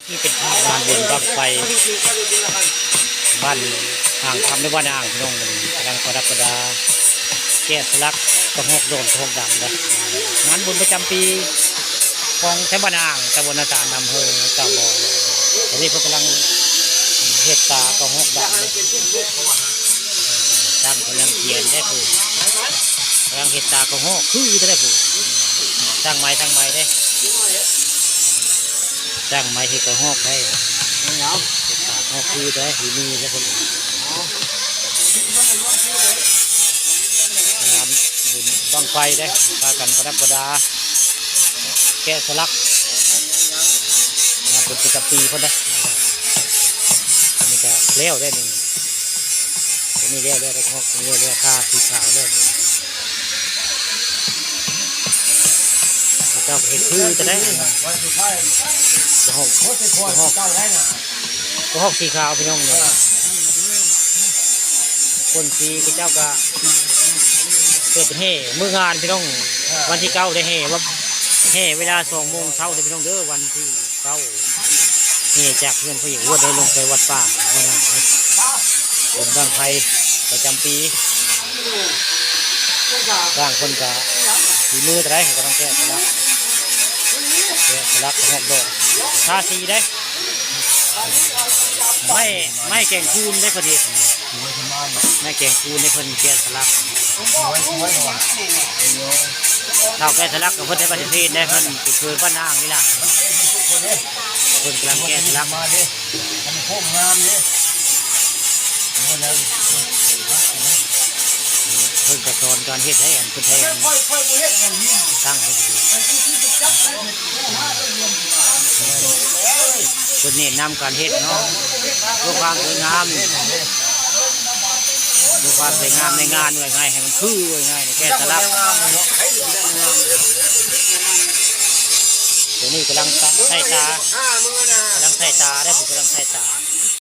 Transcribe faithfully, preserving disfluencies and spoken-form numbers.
นี่เป็นภาพงานบุญบั้งไฟบ้านอ่างคำ หรือบ้านอ่างพี่น้อง มันกำลังประดับประดา แกะสลักกระหอกโดนกระหอกดำนะ งานบุญประจำปีของแถวบ้านอ่าง ตำบลนาตาล อำเภอเต่างอย ตอนนี้เพิ่นกำลังเฮ็ดตากระหอกดำนะ ช่างกำลังเขียนได้ผู้ กำลังเฮ็ดตากระหอกคือจะได้ผู้ ช่างไม้ ช่างไม้เด้ ช่างไม้เฮ็ดกระหอกได้ เฮ็ดตากระหอกคือได้ ฝีมือได้คน งานบุญบั้งไฟได้ พากันประดับประดา แกะสลัก งานบุญประจำปีเพิ่นได้ นี่ก็แล้วได้นี่ ตัวนี้แล้วแล้วได้หอกตัวนี้แล้ว ทาสีขาวแล้วนี่ พระเจ้าก็เฮ็ดคือจะได้ วันสุดท้าย กระหอก โอ้ย สิขอ กระหอก เจ้าได้นะ กระหอกสีขาวพี่น้องเนี่ย คนสีพระเจ้าก็เกิดแห่มื้องานพี่น้อง วันที่เก้าได้แห่ว่า แห่เวลาสองโมงเช้าเด้อพี่น้องเด้อ วันที่เก้า แห่จากเฮือนพ่อใหญ่อ้วนได้ลงไปวัดป่าบ้านอ่างนะ บุญบั้งไฟประจำปี ช่างเพิ่นก็ฝีมือแต่ได้ กำลังแกะสลัก แกะสลักกระหอกดอก ทาสีได้ ไม้ ไม้แก่นคูนได้เพิ่นเฮ็ด ไม้แก่นคูนได้เพิ่นแกะสลัก เฒ่าแกะสลักก็เพิ่นได้บ้านเทศได้ เพิ่นเป็นเพิ่นบ้านนางนี่ล่ะ เพิ่นกำลังแกะสลัก เพิ่นก็สอนการเฮ็ดให้อันเพิ่นให้อัน ค่อยๆ บ่เฮ็ดอย่างนี้ ตั้งให้ดี อันที่ที่จะจับได้เห็นผู้ห้าได้รวมอยู่มา เพิ่นเน้นนำการเฮ็ดเนาะ เพื่อความสวยงาม เพื่อความสวยงามในงานว่าง่าย ให้มันคือว่าง่าย แกะสลัก ตัวนี้กำลังใส่ตา กำลังใส่ตาได้ ผมกำลังใส่ตา